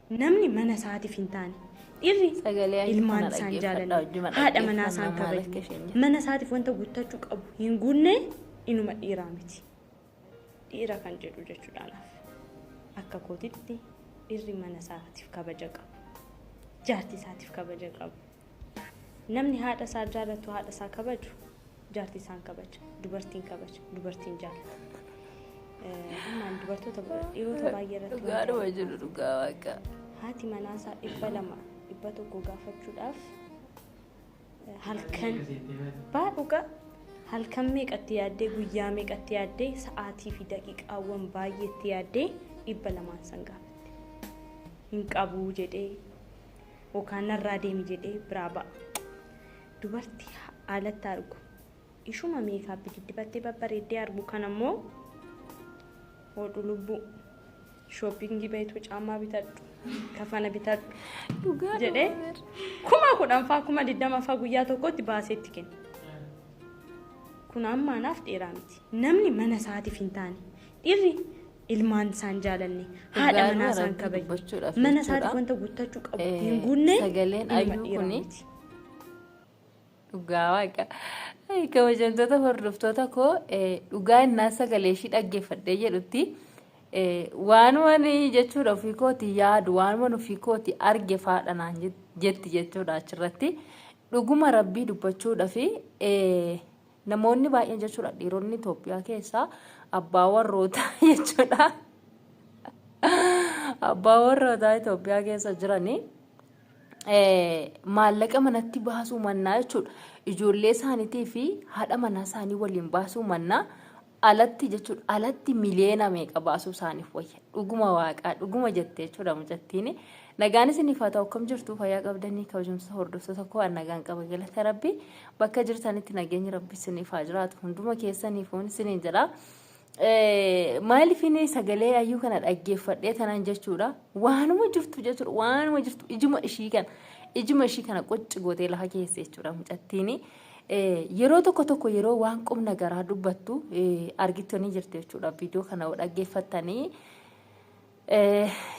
Namni mana isaatiif hin taane. Dhiirri Sagalee ayyuu ilmaan kana isaan dhaggeeffadhaa jaalanne wajjuma haadha manaa isaan dhaggeeffannaa maal akka kabajne isheen jettu. mana isaatiif wanta guuttachuu qabu hin guunne inuma dhiiraa miti. Dhiira kan jedhu jechuudha anaaf. Akka kootitti dhiirri mana isaatiif kabaja qabu. Jaartii isaatiif kabaja qabu. Namni haadha isaa jaalatu haadha isaa kabaju jaartii isaan kabaja. Dubartiin kabaja. Dubartiin jaalata. Ammaan dubartoota dhiirota baay'ee irratti waan Dhugaadhuma jaalatu. jiru dhugaa waaqa. Haati manaa isaa 200 100 gaafachuudhaaf halkan baa dhugaa halkan meeqatti yaaddee guyyaa meeqatti yaaddee sa'aatii fi daqiiqaawwan baay'eetti yaaddee 200n san gaafatte. Hin qabuu jedhee yookaan narraa deemi jedhee biraa ba'a. Dubartii alatti argu ishuma meekaappii diddibattee babbareeddee argu kan ammoo hodhu lubbuu shoppingii bahitu caammaa bitadhu kafana bitadhu Dhugaadhuma jedhee bar. 10,000 faa 20,000 faa guyyaa tokkotti baaseetti kenna. Kun amma anaaf dhiiraa miti. Namni mana isaatiif hin taane dhiirri ilmaan isaan jaalanne haadha Dhugaadhuma manaa isaan rabbii kabajne dubbachuudhaaf mana jechuudha. isaatiif wanta guuttachuu qabu hin guunne Sagaleen inuma ayyuu dhiiraa kuni miti. Dhugaa waaqa. Ay, Kabajamtoota hordoftoota koo dhugaa innaa sagalee ishii dhaggeeffadhee jedhutti waanuman jechuudha ofii kooti yaadu waanuman ofii kooti arge faadha naan jetti jechuudha achirratti. Dhuguma rabbii dubbachuudha fi namoonni baay'een jechuudha dhiironni Itoophiyaa keessaa abbaa warrootaa jechuudha. Abbaa warrootaa Itoophiyaa keessa jiranii. Maallaqa manatti baasuu mannaa jechuudha. Ijoollee isaaniitii fi haadha manaa isaanii waliin baasuu mannaa alatti jechuudha. Alatti miliyoona meeqa baasuu isaaniif wayya. Dhuguma waaqaa dhuguma jette jechuudha mucattiin. Nagaan isiniif haa ta'u akkam jirtu fayyaa qabdanii kabajamtoota hordoftoota koo an nagaan qaba galata rabbi bakka jirtanitti nageenyi rabbi isiniif haa jiraatu hunduma keessaniif isiniin jedha. Maaliifin sagalee ayyuu kana dhaggeeffadhee tanaan jechuudha. Waanuma jirtu jechuudha. Waanuma jirtu ijuma ishii kana ijuma ishii kana qocci gootee lafa keesse jechuudha mucattiin. Yeroo tokko tokko yeroo waan qubna garaa dubbattu argittanii jirtu jechuudha. Viidiyoo kana dhaggeeffattanii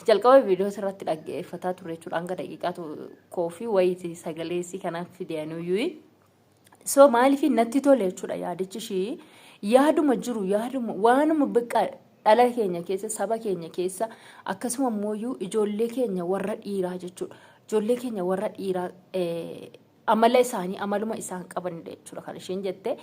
jalqaba viidiyoo irratti dhaggeeffataa turre jechuudha. Hanga daqiiqaa tokkoo fi wayiiti sagalee isii kana fideenuyyuu. So maaliif natti tole jechuudha yaadichi ishii yaaduma jiru yaaduma waanuma bakka dhala keenya keessa saba keenya keessa akkasuma immoo ijoollee keenya warra dhiiraa jechuudha. Ijoollee keenya warra dhiiraa amala isaanii amaluma isaan qabanidha jechuudha kan isheen jette.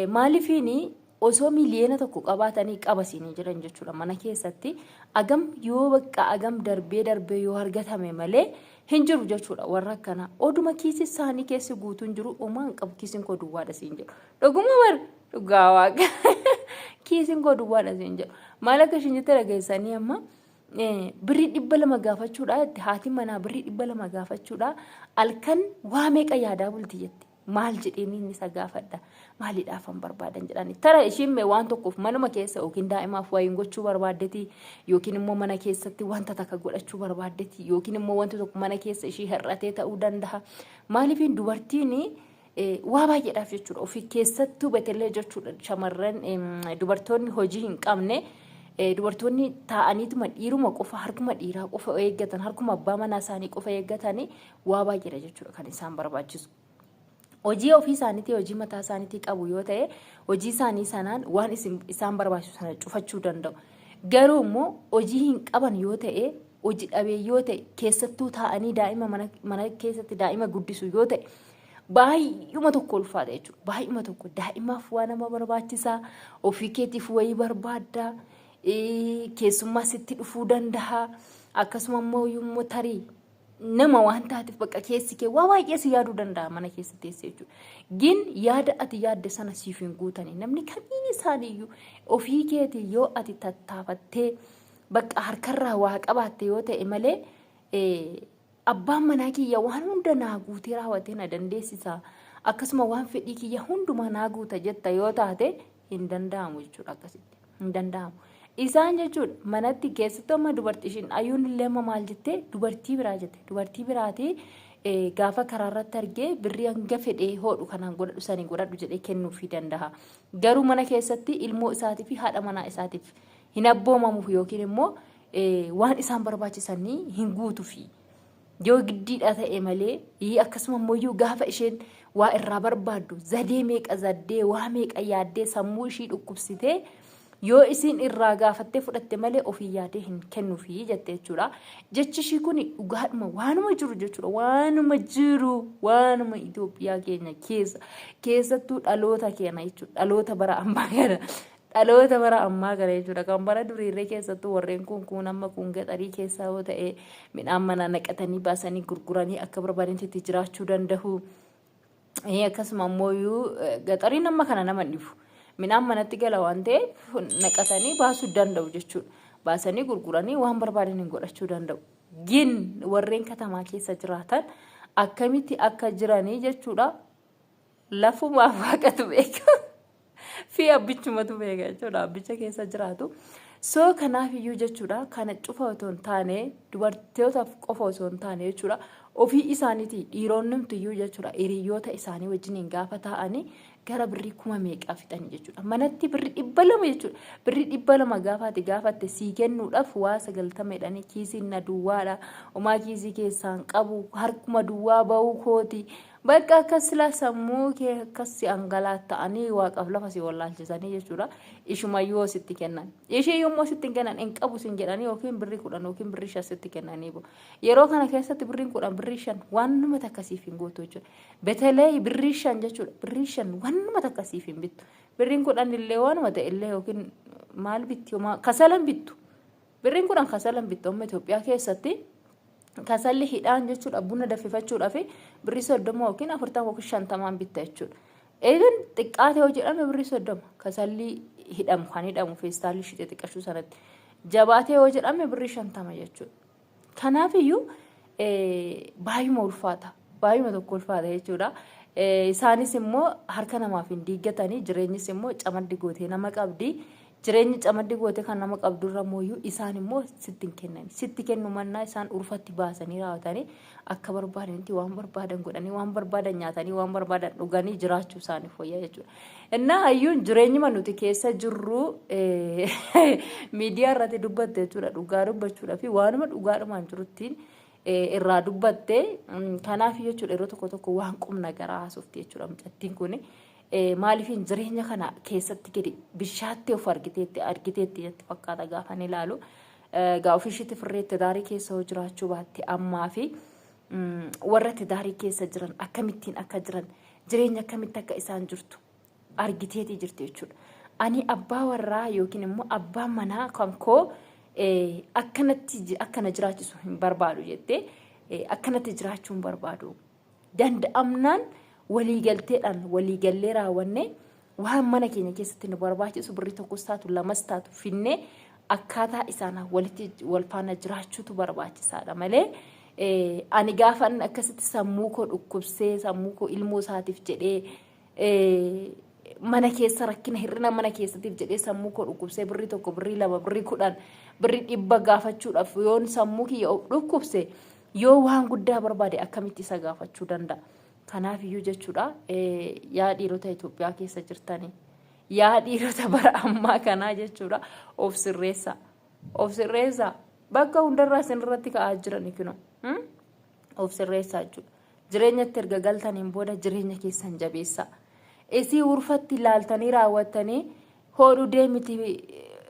Maaliifiin osoo 1 miliyoona qabaatanii qaba siinii jiran jechuudha mana keessatti agam yoo bakka agam darbee darbee yoo argatame malee hin jiru jechuudha warra akkanaa oduma kiisi isaanii keessi guutuun jiru homaa hin qabu kiisiin koo duwwaadha siin jedhu dhuguma bar dhugaa waaqa kiisiin koo duwwaadha siin jedhu maal akka isheen jette dhageessanii amma birrii 200 gaafachuudha jetti haati manaa birrii 200 gaafachuudha halkan waa meeqa yaadaa bulti jetti. Maal jedheen inni isa gaafadha. Maaliidhaaf an barbaadan jedhani. Tara ishiin mee waan tokkoof manuma keessa yookiin daa'imaaf wayiin gochuu barbaaddeti yookiin immoo mana keessatti wanta takka godhachuu barbaaddeti yookiin immoo wanti tokko mana keessa ishii hir'atee ta'uu danda'a. Maaliifiin dubartiin waa baay'eedhaaf jechuudha. Ofii keessattuu betellee jechuudha shamarran dubartoonni hojii hin qabne dubartoonni taa'aniituma dhiiruma qofa harkuma dhiiraa qofa eeggatan harkuma abbaa manaa isaanii qofa eeggatanii waa baay'eedha jechuudha kan isaan barbaachisu. Hojii ofii isaaniitii hojii mataa isaaniitii qabu yoo ta'e hojii isaanii sanaan waan isaan barbaachisu sana cufachuu danda'u. Garuu immoo hojii hin qaban yoo ta'e hojii dhabee yoo ta'e keessattuu taa'anii daa'ima mana keessatti daa'ima guddisu yoo ta'e baay'uma tokko ulfaata jechuudha. Baay'uma tokko daa'imaaf waa nama barbaachisaa ofii keetiif wayii barbaadda keessummaa sitti dhufuu danda'a akkasuma immoo tarii nama waan taateef bakka keessi kee waa baay'ee si yaaduu danda'a mana keessa teessee jechuudha. Gin yaada ati yaadde sana siif hin guutani. Namni kamiin isaaniiyyuu ofii keetii yoo ati tattaafattee bakka harkarraa waa qabaatte yoo ta'e malee abbaan manaa kiyya waan hunda naa guutee raawwatee na dandeessisa. Akkasuma waan fedhii kiyya hundumaa naa guuta jetta yoo taate hin danda'amu jechuudha akkasitti. Hin danda'amu. Isaan jechuudha manatti keessattuu amma dubartii ishiin ayyuun illee amma maal jettee dubartii biraa jette dubartii biraatii gaafa karaa irratti argee birrii hanga fedhee hodhu kanaan godhadhu sanii godhadhu jedhee kennuufii danda'a. Garuu mana keessatti ilmoo isaatii fi haadha manaa isaatiif hin abboomamuuf yookiin immoo waan isaan barbaachisanii hin guutufi. Yoo giddiidha ta'e malee akkasuma immoo gaafa isheen waa irraa barbaaddu zadee meeqa zaddee waa meeqa yaaddee sammuu ishii dhukkubsitee yoo isiin irraa gaafattee fudhatte malee ofii yaadee hin kennuufi jette jechuudha. Jechi ishii kun dhugaadhuma waanuma jiru jechuudha. Waanuma jiru waanuma Itoophiyaa keenya keessa keessattuu dhaloota keenya jechuudha. Dhaloota bara ammaa kana. Dhaloota bara ammaa kana jechuudha. Kan bara duriirree keessattuu warreen kun kun amma kun gaxarii keessaa yoo ta'e midhaan manaa naqatanii baasanii gurguranii akka barbaadanitti itti jiraachuu danda'u. Akkasuma ammoo gaxariin amma kana nama hin dhibu. Midhaan manatti gala waan ta'eef naqatanii baasuu danda'u jechuudha. Baasanii gurguranii waan barbaadan hin godhachuu danda'u. Gin warreen katamaa keessa jiraatan akkamitti akka jiranii jechuudha. Lafumaaf waaqatu beeka. Fi abbichumatu beeka jechuudha. Abbicha keessa jiraatu. So kanaaf iyyuu jechuudha kana cufa otoo hin taane dubartootaaf qofa osoo hin taane jechuudha ofii isaaniitii dhiironnumti iyyuu jechuudha hiriyoota isaanii wajjiniin gaafa taa'anii gara birrii kuma meeqaa fixanii jechuudha. Manatti birrii 200 jechuudha. Birrii 200 gaafa ati gaafatte sii kennuudhaaf waa 90 jedhanii kiisiin na duwwaadha. Homaa kiisii keessaan qabu harkuma duwwaa ba'uu kooti. Bakka akkas silaa sammuu kee akkas si angalaatta'anii waaqaaf lafa si wallaalchisanii jechuudha. Ishuma yoo sitti kennan. Ishee yommuu sitti hin kennan hin qabu sin jedhanii yookiin birrii 10 yookiin birrii 5 sitti kennanii bu. Yeroo kana keessatti birriin 10 birrii 5 waanuma takka siif hin gootu jechuudha. Betelee birrii 5 jechuudha. Birrii 5 waanuma takka siif hin bittu. Birriin 10 illee waanuma ta'e illee yookiin maal bitti homaa kasalan bittu. Birriin 10 kasalan bittu amma Itoophiyaa keessatti. Kasalli hidhaan jechuudha buna danfifachuudhaaf birrii 30 yookiin 40 yookiin 50 bitta jechuudha. Eegan xiqqaate yoo jedhame birrii 30 kasalli hidhamu kan hidhamu feestaalli ishee xixiqqashuu sanatti. Jabaatee yoo jedhame birrii 50 jechuudha. Kanaaf iyyuu baay'uma ulfaata. Baay'uma tokko ulfaata jechuudha. Isaanis immoo harka namaaf hin diiggatanii jireenyis immoo camaddi gootee nama qabdi. Jireenyi camaddi goote kan nama qabdurra mooyyuu isaan immoo sitti hin kennan. Sitti kennu mannaa isaan urfatti baasanii raawwatanii akka barbaadanitti waan barbaadan godhanii waan barbaadan nyaatanii waan barbaadan dhuganii jiraachuu isaaniif wayyaa jechuudha. Innaa hayyuun jireenyuma nuti keessa jirru miidiyaa irratti dubbatte jechuudha. Dhugaa dubbachuudha fi waanuma dhugaadhumaan jiruttiin irraa dubbatte. Kanaaf jechuudha yeroo tokko tokko waan qubna garaa haasofti jechuudha mucattiin kuni. Maaliifin jireenya kana keessatti gadi bishaattee of argiteetti argiteetti jetti fakkaata gaafan ilaalu. Gaa ofii ishiitti firreetti daarii keessa hoo jiraachuu baatte ammaa fi warra tidaarii keessa jiran akkamittiin akka jiran jireenya akkamitti akka isaan jirtu argiteetii jirti jechuudha. Ani abbaa warraa yookiin immoo abbaa manaa kan koo akkanatti akkana jiraachisu hin barbaadu jettee akkanatti jiraachuu hin barbaadu. Danda'amnaan waliigalteedhaan waliigallee raawwannee waan mana keenya keessatti nu barbaachisu birrii tokkos taatu lamas taatu finnee akkaataa isaan walitti wal faana jiraachuutu barbaachisaadha malee ani gaafa inni akkasitti sammuu koo dhukkubsee sammuu koo ilmoo isaatiif jedhee mana keessa rakkina hir'ina mana keessatiif jedhee sammuu koo dhukkubsee birrii tokko birrii lama birrii 10 birrii 100 gaafachuudhaaf yoon sammuu kiyya of dhukkubse yoo waan guddaa barbaade akkamitti isa gaafachuu danda'a. Kanaaf iyyuu jechuudha yaa dhiirota Itoophiyaa keessa jirtanii yaa dhiirota bara ammaa kanaa jechuudha of sirreessaa of sirreessaa bakka hundarraa isin irratti ka'aa jirani kunoo of sirreessaa jechuudha. Jireenyatti erga galtaniin booda jireenya keessan jabeessaa. Isii urfatti ilaaltanii raawwattanii hoodhu deemiti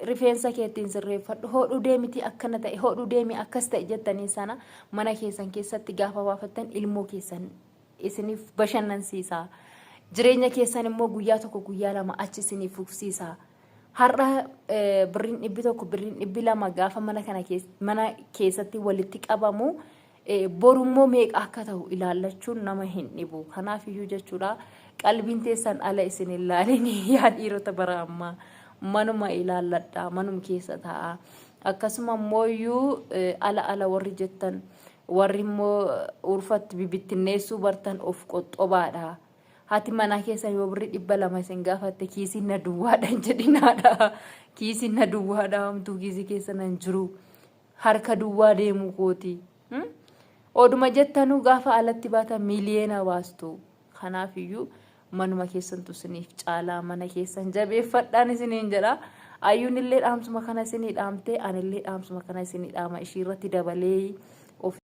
rifeensa keettiin sirreeffadhu hoodhu deemiti akkana ta'e hoodhu deemi akkas ta'e jettanii sana mana keessan keessatti gaafa baafattan ilmoo keessan isiniif bashannansiisa. Jireenya keessan immoo guyyaa tokko guyyaa lama achi isiniif fufsiisa. Har'a birriin 100 birriin 200 gaafa mana kana mana keessatti walitti qabamu borummoo meeqa akka ta'u ilaallachuun nama hin dhibu. Kanaaf iyyuu jechuudha qalbiin teessan ala isin hin laalin yaa dhiirota bara ammaa manuma ilaalladha manuma keessa ta'a. Akkasuma immoo iyyuu ala ala warri jettan warri immoo urfatti bibittinneessuu bartan of qoxxobaadha. Haati manaa keessan yoo birrii 200 isin gaafatte kiisiin na duwwaadha hin jedhinaadha. Kiisiin na duwwaadha hamtuu kiisii keessa nan jiru. Harka duwwaa deemuu kooti. Oduma jettanuu gaafa alatti baatan miiliyoona baastu. Kanaaf iyyuu manuma keessantu isiniif caalaa mana keessan jabeeffadhaan isiniin jedha. Ayyuun illee dhaamsuma kana isinii dhaamtee, anillee dhaamsuma kana isinii dhaama, ishii irratti dabalee of.